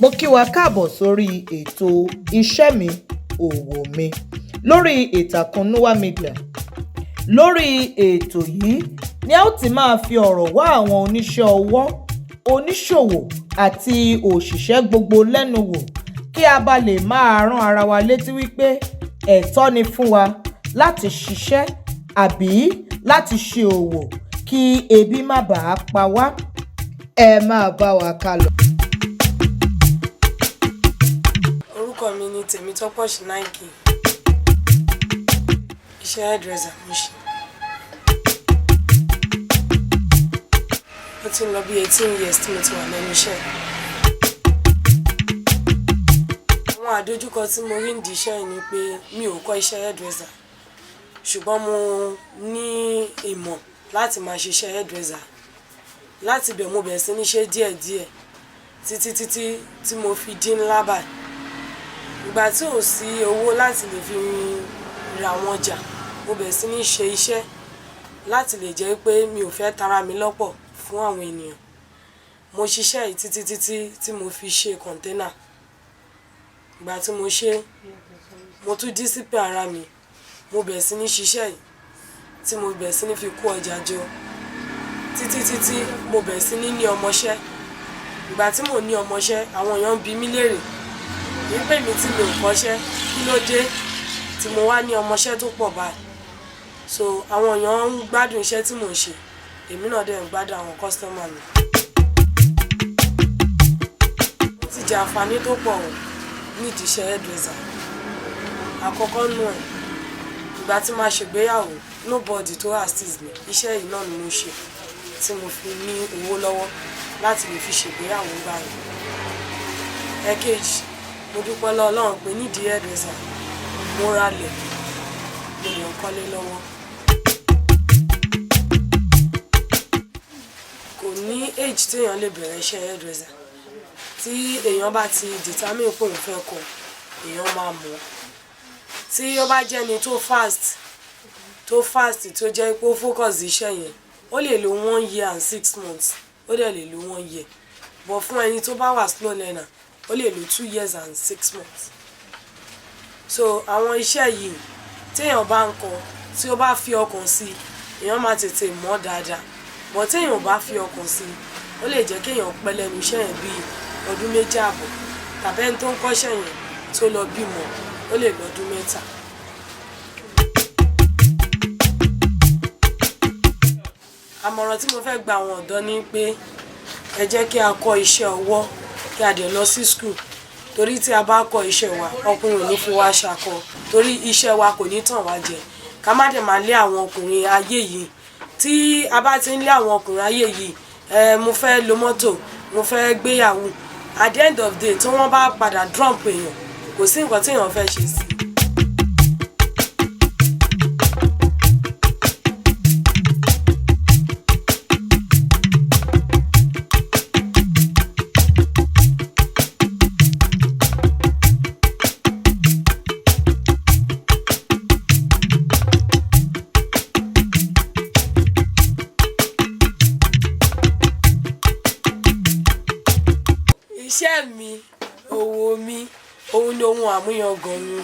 Mo kí wa káàbọ̀ sórí ètò Iṣẹ́ Mi, Òwò Mi lórí ìtàkùn Noah Media. Lórí ètò yìí ni a ó ti máa fi ọ̀rọ̀ wá àwọn oníṣẹ́ ọwọ́, oníṣòwò àti òṣìṣẹ́ gbogbo lẹ́nu wò kí a bá lè máa rán ara wa létí wípé ẹ̀tọ́ ni fún wa láti ṣiṣẹ́ àbí láti ṣe òwò kí ebi má bàa pa wá. Ẹ máa bá wa kálọ. Orúkọ mi ni Tèmítọ́pọ̀ Ṣínáìkì. Iṣẹ́ hairdresser mo ṣe. Ó ti ń lọ bí 18 years tí mo ti wà lẹ́nu iṣẹ́. Àwọn àdojúkọ tí mo rí nídìí iṣẹ́ yìí ni pé mi ò kọ́ iṣẹ́ hairdresser, ṣùgbọ́n mo ní ìmọ̀ láti máa ṣe iṣẹ́ hairdresser. Láti ibẹ̀ mo bẹ̀rẹ̀ sí ní ṣe díẹ̀díẹ̀ títí títí tí mo fi di ńlá báyìí. Ìgbà tí ò sí owó láti lè fi ra àwọn ọjà, mo bẹ̀rẹ̀ sí ní ṣe iṣẹ́ láti lè jẹ́ pé mi ò fẹ́ tara mi lọ́pọ̀ fún àwọn ènìyàn. Mo ṣiṣẹ́ yìí títí títí tí mo fi ṣe container. Ìgbà tí mo ṣe, mo tún discipline ara mi. Mo bẹ̀rẹ̀ sí ní ṣiṣẹ́ yìí tí mo bẹ̀rẹ̀ sí ní fi kó ọjà jọ títí títí mo bẹ̀rẹ̀ sí ní ní ọmọṣẹ́. Ìgbà tí mò ń ní ọmọṣẹ́, àwọn èèyàn ń bi mí léèrè wípé èmi tí mi ò kọ́ṣẹ́, kí ló dé tí mo wá ní ọmọṣẹ́ tó pọ̀ báyìí. So àwọn èèyàn ń gbádùn iṣẹ́ tí mò ń ṣe, èmi náà dẹ̀ ń gbádùn àwọn customer mi. Mo ti jẹ àǹfààní tó pọ̀ o nídìí iṣẹ́ hairdresser. Àkọ́kọ́ nù ẹ̀, ìgbà tí màá ṣègbéyàwó, nobody tó assist mi. Iṣẹ́ yìí náà ni mo ṣe tí mo fi ní owó lọ́wọ́ láti lè fi ṣègbéyàwó nígbà yẹn. Ẹ̀kejì, mo dúpẹ́ lọ́wọ́ Ọlọ́run pé nídìí hairdresser, mo ralẹ̀, mo dẹ̀ ń kọ́lé lọ́wọ́. Kò ní age tí èèyàn lè bẹ̀rẹ̀ iṣẹ́ hairdresser. Tí èèyàn bá ti determine pé òun fẹ́ kọ́, èèyàn máa mọ̀. Tí ó bá jẹ́ ẹni tó fast, tó fast tó jẹ́ pé ó focus iṣẹ́ yẹn, ó lè lo 1 year and 6 months, ó dẹ̀ lè lo 1 year. But fún ẹni tó bá wà slow learner, ó lè lo 2 years and 6 months. So àwọn iṣẹ́ yìí tí èèyàn bá ń kọ́, tí ó bá fi ọkàn sí, èèyàn máa tètè mọ̀ dáadáa. But tí èèyàn ò bá fi ọkàn sí, ó lè jẹ́ kí èèyàn pẹ́ lẹ́nu iṣẹ́ yẹn bí ọdún méjì àbọ̀, tàbí ẹni tó ń kọ́ṣẹ́ yẹn tó lọ bímọ, ó lè lo ọdún mẹ́ta. Àmọ̀ràn tí mo fẹ́ gba àwọn ọ̀dọ́ ni pé ẹ jẹ́ kí a kọ́ iṣẹ́ ọwọ́ kí a dẹ̀ lọ sí school. Torí tí a bá kọ́ iṣẹ́ wa, ọkùnrin ò ní fi wá ṣakọ. Torí iṣẹ́ wa kò ní tàn wá jẹ. Ká má dẹ̀ máa lé àwọn ọkùnrin ayé yìí. Tí a bá ti ń lé àwọn ọkùnrin ayé yìí, ẹ mo fẹ́ lo mọ́tò, mo fẹ́ gbéyàwó. At the end of the day, tí wọ́n bá padà drop èèyàn, kò sí nǹkan tí èèyàn fẹ́ ṣe sí i. Iṣẹ́ mi, òwò mi, òun ni ohun àmúyangàn mi.